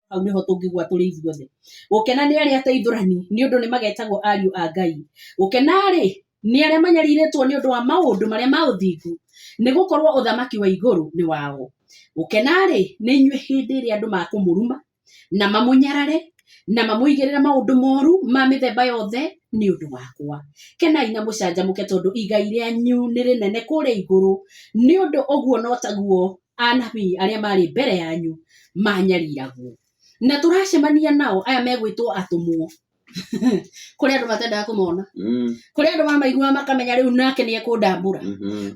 Hau nĩho tũngĩgwa tũrĩ ithuothe. Gũkena nĩ arĩa ateithũrani, nĩ ũndũ nĩ magetagwo ariũ a Ngai. Gũkena-rĩ, nĩ arĩa manyarirĩtwo nĩ ũndũ wa maũndũ marĩa ma ũthingu, nĩ gũkorũo ũthamaki wa igũrũ nĩ wao. Gũkena-rĩ, nĩ inyuĩ hĩndĩ ĩrĩa andũ makũmũruma, na mamũnyarare, na mamũigĩrĩre maũndũ moru ma mĩthemba yothe nĩ ũndũ wakwa. Kenai na mũcanjamũke tondũ igai rĩanyu nĩ rĩnene kũrĩa igũrũ, nĩ ũndũ ũguo no taguo anabii arĩa marĩ mbere yanyu manyariragwo. Na tũracemania nao aya megwĩtwo atũmwo. Kũrĩ andũ matendaga kũmona. Kũrĩ andũ mamaiguaga makamenya rĩu nake nĩ ekũndambũra.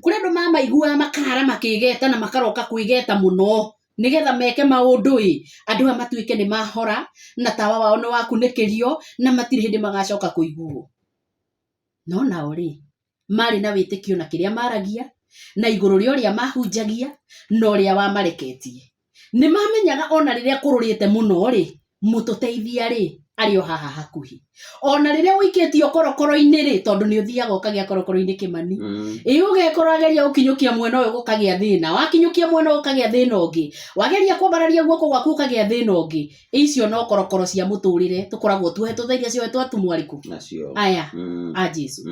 Kũrĩ andũ mamaiguaga makara makĩgeta na makaroka kwĩgeta mũno nĩgetha meke maũndũ ĩ andũ aya matuĩke nĩ mahora na tawa wao nĩ wakunĩkĩrio na matirĩ hĩndĩ magacoka kũiguo. No nao rĩ, marĩ na wĩtĩkio na kĩrĩa maragia, na igũrũ rĩa ũrĩa mahunjagia, na ũrĩa wamareketie. Nĩ mamenyaga ona rĩrĩa kũrũrĩte mũno-rĩ, mũtũteithia-rĩ, arĩ o haha hakuhĩ. Ona rĩrĩa ũikĩtio korokoro-inĩ-rĩ, tondũ nĩ ũthiaga ũkagĩa korokoro-inĩ Kĩmani, ĩ ũgekora wageria gũkinyũkia mwena ũyũ gũkagĩa thĩna, wakinyũkia mwena ũyũ ũkagĩa thĩna ũngĩ, wageria kwambararia guoko gwaku ũkagĩa thĩna ũngĩ, icio no korokoro cia mũtũrĩre tũkoragwo tuohetwo tha iria ciohetwo atũmwo arĩkũ? Acio. Aya a Jesu.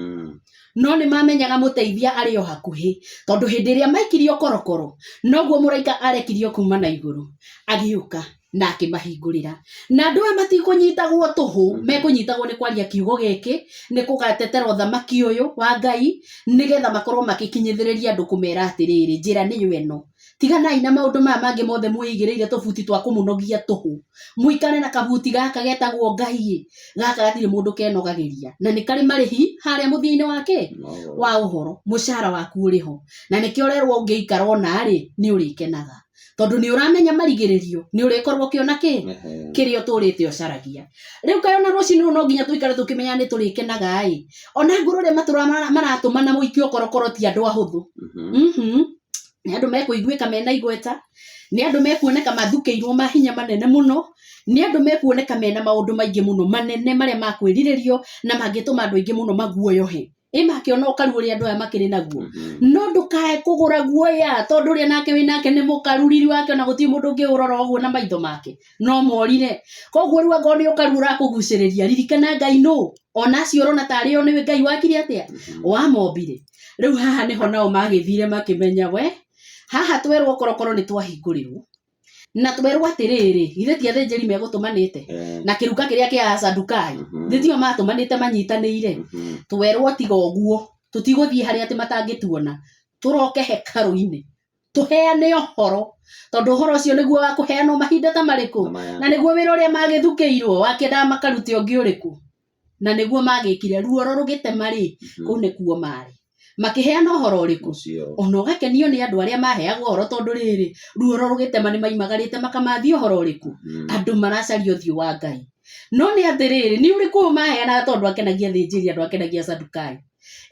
No nĩ mamenyaga mũteithia arĩ o hakuhĩ, tondũ hĩndĩ ĩrĩa maikirio korokoro, noguo mũraika arekirio kuma na igũrũ, agĩũka na akĩmahingũrĩra. Na andũ aya matikũnyitagwo tũhũ, mekũnyitagwo nĩ kwaria kiugo gĩkĩ, nĩ kũgatetera ũthamaki ũyũ wa Ngai, nĩgetha makorwo magĩkinyithĩrĩria andũ kũmera atĩrĩrĩ, njĩra nĩyo ĩno. Tiganai na maũndũ maya mangĩ mothe mwĩigĩrĩire tũbuti twa kũmũnogia tũhũ. Mũikare na kabuti gaka getagwo Ngai-ĩ, gaka gatirĩ mũndũ kenogagĩria na nĩ karĩ marĩhi harĩa mũthia-inĩ wa kĩ? Wa ũhoro. Mũcara waku ũrĩ ho. Na nĩkĩo ũrerwo ũngĩikara ũna-rĩ, nĩ ũrĩkenaga. Tondũ nĩ ũramenya marigĩrĩrio, nĩ ũrĩkorwo ũkĩona kĩ? Kĩrĩa ũtũrĩte ũcaragia. Rĩu kaĩ ona rũcinĩ rũrũ no nginya tũikare tũkĩmenyaga nĩ tũrĩkenaga-ĩ, ona ngũrũ ũrĩa maratũmana mũikio korokoro ti andũ ahũthũ. Nĩ andũ mekũiguĩka mena igweta, nĩ andũ mekuoneka mathukĩirwo mahinya manene mũno, nĩ andũ mekuoneka mena maũndũ maingĩ mũno manene marĩa ma kwĩrirĩrio na mangĩtũma andũ aingĩ mũno maguoyohe. Ĩ makĩona ũkaru ũrĩa andũ aya makĩrĩ naguo. No ndũkae kũgũra guoya tondũ ũrĩa nake wĩ nake nĩ mũkaru riri wake ona gũtirĩ mũndũ ũngĩũrora ũguo na maitho make. No morire. Koguo rĩu angorwo nĩ ũkaru ũrakũgucĩrĩria, ririkana Ngai nũ. Ona acio ũrona tarĩ o nĩwe Ngai wakire atĩa? Wamombire. Rĩu haha nĩho nao magĩthire makĩmenya we, haha twerwo korokoro nĩ twahingũrĩrwo, na twerwo atĩrĩrĩ, githĩ ti athĩnjĩri megũtũmanĩte na kĩruka kĩrĩa kĩa Asadukai, githĩ tio matũmanĩte manyitanĩire? Twerwo tiga ũguo, tũtigũthiĩ harĩa atĩ matangĩtuona, tũroke hekarũ-inĩ tũheane ũhoro, tondũ ũhoro ũcio nĩguo wa kũheanwo mahinda ta marĩkũ, na nĩguo wĩra ũrĩa magĩthukĩirwo, wakĩendaga makarute ũngĩ ũrĩkũ? Na nĩguo magĩkire ruoro rũgĩtema rĩ, kũu nĩkuo marĩ makĩheana ũhoro ũrĩkũ? Ona ũgakenio nĩ andũ arĩa maheagwo ũhoro tondũ rĩrĩ, ruoro rũgĩtema nĩ maimagarĩte makamathia ũhoro ũrĩkũ? Andũ maracaria ũthiũ wa Ngai. No nĩ atĩrĩrĩ, nĩ ũrĩkũ ũyũ maheanaga tondũ akenagia athĩnjĩri, andũ akenagia Asadukai?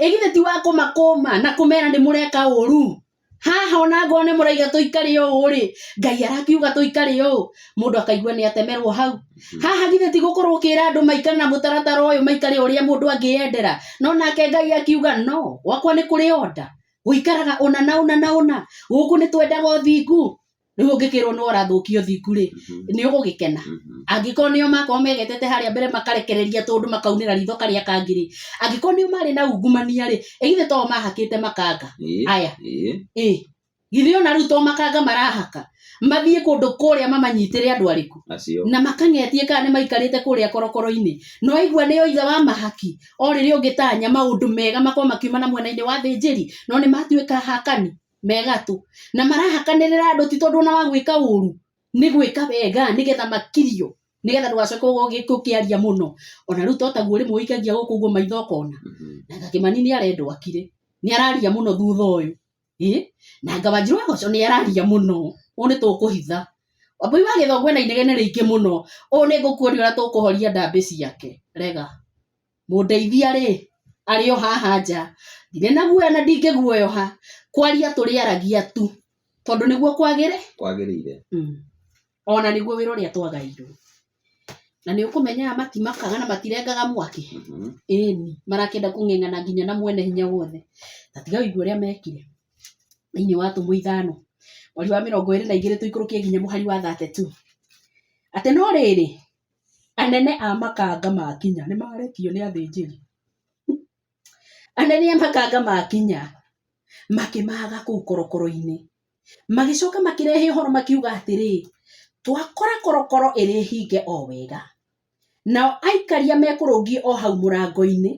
Ĩ githĩ ti wa kũmakũma na kũmera nĩ mũreka ũru? Haha ona angorwo nĩ mũraiga tũikare ũũ rĩ, Ngai arakiuga tũikare ũũ, mũndũ akaigua nĩ atemerwo hau. Haha githĩ ti gũkorwo ũkĩra andũ maikare na mũtaratara ũyũ maikare ũrĩa mũndũ angĩyendera, no nake Ngai akiuga no, gwakwa nĩ kũrĩ order, gũikaraga ũna na ũna na ũna, gũkũ nĩ twendaga ũthingu. Rĩu ũngĩkĩrwo nĩ ũrathũkia ũthingu rĩ, nĩ ũgũgĩkena? Angĩkorwo nĩo makorwo megetete harĩa mbere makarekereria tũndũ makaunĩra ritho karĩa kangĩ rĩ, angĩkorwo nĩo marĩ na ungumania rĩ, ĩ githĩ to o mahakĩte makanga aya? Ĩ githĩ ona rĩu to makanga marahaka mathiĩ kũndũ kũrĩa mamanyitĩre andũ arĩkũ na makang'etie kana nĩ maikarĩte kũrĩa korokoro-inĩ. No aigua nĩo ithe wa mahaki o rĩrĩa ũngĩtanya maũndũ mega makorwo makiuma na mwena-inĩ wa athĩnjĩri, no nĩ matuĩka hakani megatũ na marahakanĩrĩra andũ ti tondũ ona wa gwĩka ũru, nĩ gwĩka wega nĩgetha makirio, nĩgetha ndũgacoke ũkĩaria mũno. Ona rĩu to taguo rĩmwe ũikagia gũkũ ũguo maitho ũkona. Na anga Kĩmani nĩ arendwo akire, nĩ araria mũno thutha ũyũ. Ĩ, na anga Wanjirũ wa Goco nĩ araria mũno, ũũ nĩ tũkũhitha. Wambũi wa Gĩthũngũ ena inegene rĩingĩ mũno, ũũ nĩ ngũkuonia ũrĩa tũkũhoria ndambĩ ciake. Rega. Mũndeithia rĩ, arĩ o haha nja, ndirĩ na guoya na ndingĩguoyoha, kwaria tũrĩaragia tu, tondũ nĩguo kwagĩrĩ. Kwagĩrĩire. Ona nĩguo wĩra ũrĩa twagairwo. Na nĩ ũkũmenya aya matimakaga na matirengaga mwaki? Ĩni, marakĩenda kũng'eng'ana nginya na mwene hinya wothe. Ta tiga ũigue ũrĩa mekire thĩinĩ wa Atũmwo ithano, mweri wa 22 tũikũrũkie nginya mũhari wa 32. Atĩ no rĩrĩ, anene a makanga makinya, nĩ marekio nĩ athĩnjĩri. Anene a makanga makinya, makĩmaga kũu korokoro-inĩ. Magĩcoka makĩrehe ũhoro makiuga atĩrĩ, twakora korokoro ĩrĩ hinge o wega, nao aikaria mekũrũngiĩ o hau mũrango-inĩ,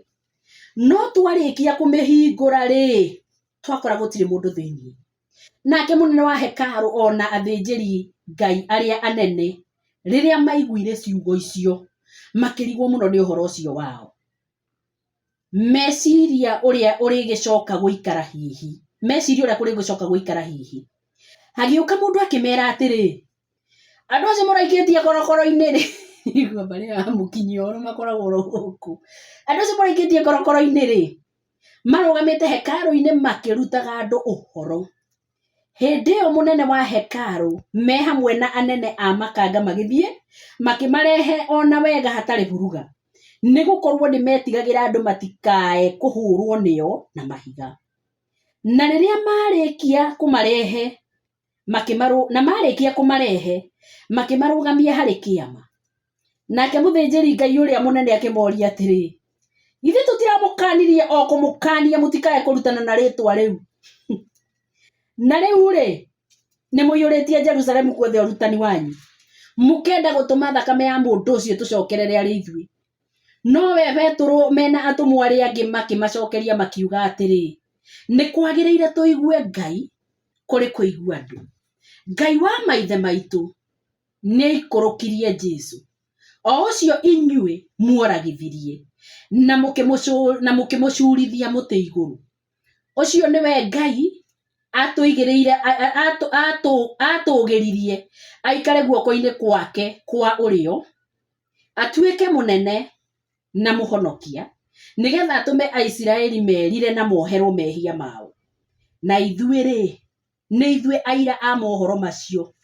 no twarĩkia kũmĩhingũra-rĩ, twakora gũtirĩ mũndũ thĩinĩ. Nake mũnene wa hekarũ o na athĩnjĩri Ngai arĩa anene, rĩrĩa maiguire ciugo icio, makĩrigwo mũno nĩ ũhoro ũcio wao. Meciria ũrĩa ũrĩgĩcoka gũikara hihi, meciria ũrĩa kũrĩgĩcoka gũikara hihi. Hagĩũka mũndũ akĩmera atĩrĩ, andũ acio mũraikĩtie korokoro-inĩ rĩ, igua mbarĩ ya mũkinyia ũhoro makoragwo oro gũkũ. Andũ acio mũraikĩtie korokoro-inĩ rĩ, marũgamĩte hekarũ-inĩ makĩrutaga andũ ũhoro. Hĩndĩ ĩyo mũnene wa hekarũ me hamwe na anene a makanga magĩthiĩ, makĩmarehe o na wega hatarĩ huruga, nĩ gũkorwo nĩ metigagĩra andũ matikae kũhũrwo nĩo na mahiga. Na rĩrĩa marĩkia kũmarehe, na marĩkia kũmarehe, makĩmarũgamia harĩ kĩama. Nake mũthĩnjĩri Ngai ũrĩa mũnene akĩmoria atĩrĩ, Githĩ tũtiramũkanirie o kũmũkania mũtikae kũrutana na rĩĩtwa rĩu? Na rĩu-rĩ, nĩ mũiyũrĩtie Jerusalemu guothe ũrutani wanyu, mũkenda gũtũma thakame ya mũndũ ũcio ĩtũcokerere arĩ ithuĩ. No we Petero me na atũmwo arĩa angĩ makĩmacokeria makiuga atĩrĩ, Nĩ kwagĩrĩire tũigue Ngai kũrĩ kũigua andũ. Ngai wa maithe maitũ nĩaikũrũkirie Jesu, o ũcio inyuĩ muoragithirie na mũkĩmũcurithia mũtĩ igũrũ. Ũcio nĩwe Ngai atũigĩrĩire atũgĩririe aikare guoko-inĩ gwake kwa ũrĩo, atuĩke mũnene na mũhonokia, nĩgetha atũme Aisiraeli merire na moherwo mehia mao. Na ithuĩ-rĩ, nĩ ithuĩ aira a mohoro macio,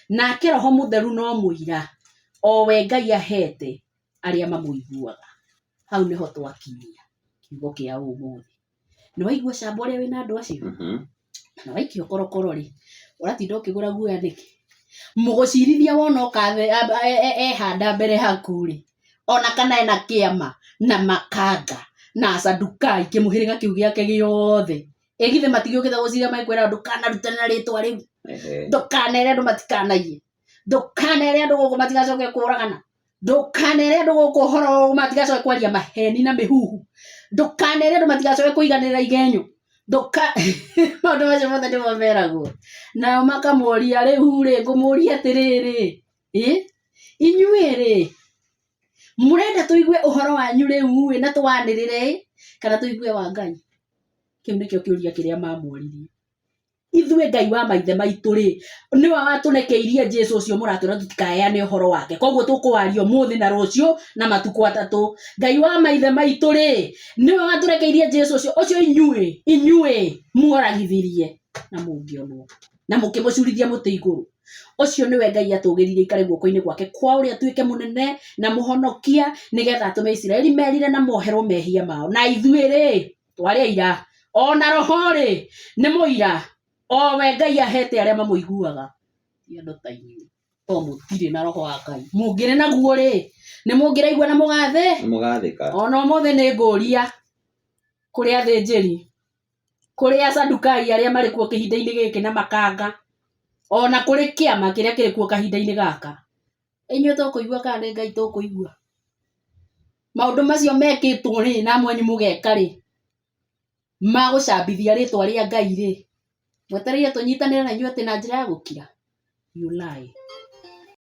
nake Roho Mũtheru no mũira, o we Ngai aheete arĩa mamũiguaga. Hau nĩho twakinyia kiugo kĩa ũmũthĩ. Nĩ waigua camba ũrĩa wĩna andũ acio? Na waikio korokoro rĩ, ũratinda ũkĩgũra guoya nĩkĩ? Mũgũcirithia wona oka ehanda mbere haku rĩ, ona kana ena kĩama na makanga na acadukai kĩmũhĩrĩga kĩu gĩake gĩothe ĩ githĩ matigĩũkĩte gũcira mekwĩra ndũkanarutane na rĩtwa rĩu ndũkanere andũ matikanaiye ndũkanere andũ gũkũ matigacoke kũragana ndũkanere andũ gũkũ ũhoro matigacoke kwaria maheni na mĩhuhu ndũkanere andũ matigacoke kũiganĩrĩra igenyo ndũka maũndũ macio mothe nĩmo meragwo nao makamoria rĩu rĩ ngũmũria atĩrĩrĩ ĩ inyuĩ rĩ mũrenda tũigue ũhoro wanyu rĩu ĩ na tũwanĩrĩre ĩ kana tũigue wa Ngai? Kĩu nĩkĩo kĩũria kĩrĩa mamoririe. Ithuĩ Ngai wa maithe maitũ rĩ, nĩwe watũrekeirie Jesu ũcio mũratwĩra tũtikaheane ũhoro wake. Koguo tũkũwaria ũmũthĩ na rũciũ na matukũ atatũ. Ngai wa maithe maitũ rĩ, nĩwe watũrekeirie Jesu ũcio, ũcio inyuĩ, inyuĩ muoragithirie na mũngĩonwo na mũkĩmũcurithia mũtĩ igũrũ. Ũcio nĩwe Ngai atũgĩririe aikare guoko-inĩ gwake kwa ũrĩa atuĩke mũnene na mũhonokia, nĩgetha atũme Isiraeli merire na moherwo mehia mao. Na ithuĩ rĩ, twarĩ aira, o na Roho-rĩ, nĩ mũira, o we Ngai ahete arĩa mamũiguaga. Ti andũ ta inyuĩ, to mũtirĩ na Roho wa Ngai. Mũngĩrĩ naguo-rĩ, nĩ mũngĩraigua na mũgathĩ? Nĩ mũgathĩka. O na ũmũthĩ nĩ ngũria kũrĩ athĩnjĩri, kũrĩ Asadukai arĩa marĩ kuo kĩhinda-inĩ gĩkĩ na makanga, o na kũrĩ kĩama kĩrĩa kĩrĩ kuo kahinda-inĩ gaka. Inyuĩ tũkũigua kana nĩ Ngai tũkũigua? Maũndũ macio mekĩtwo rĩ, na amwe anyu mũgeka rĩ, ma gũcambithia rĩtwa rĩa Ngai rĩ, mwetereire tũnyitanĩre na inyuĩ atĩ na njĩra ya gũkira? You lie.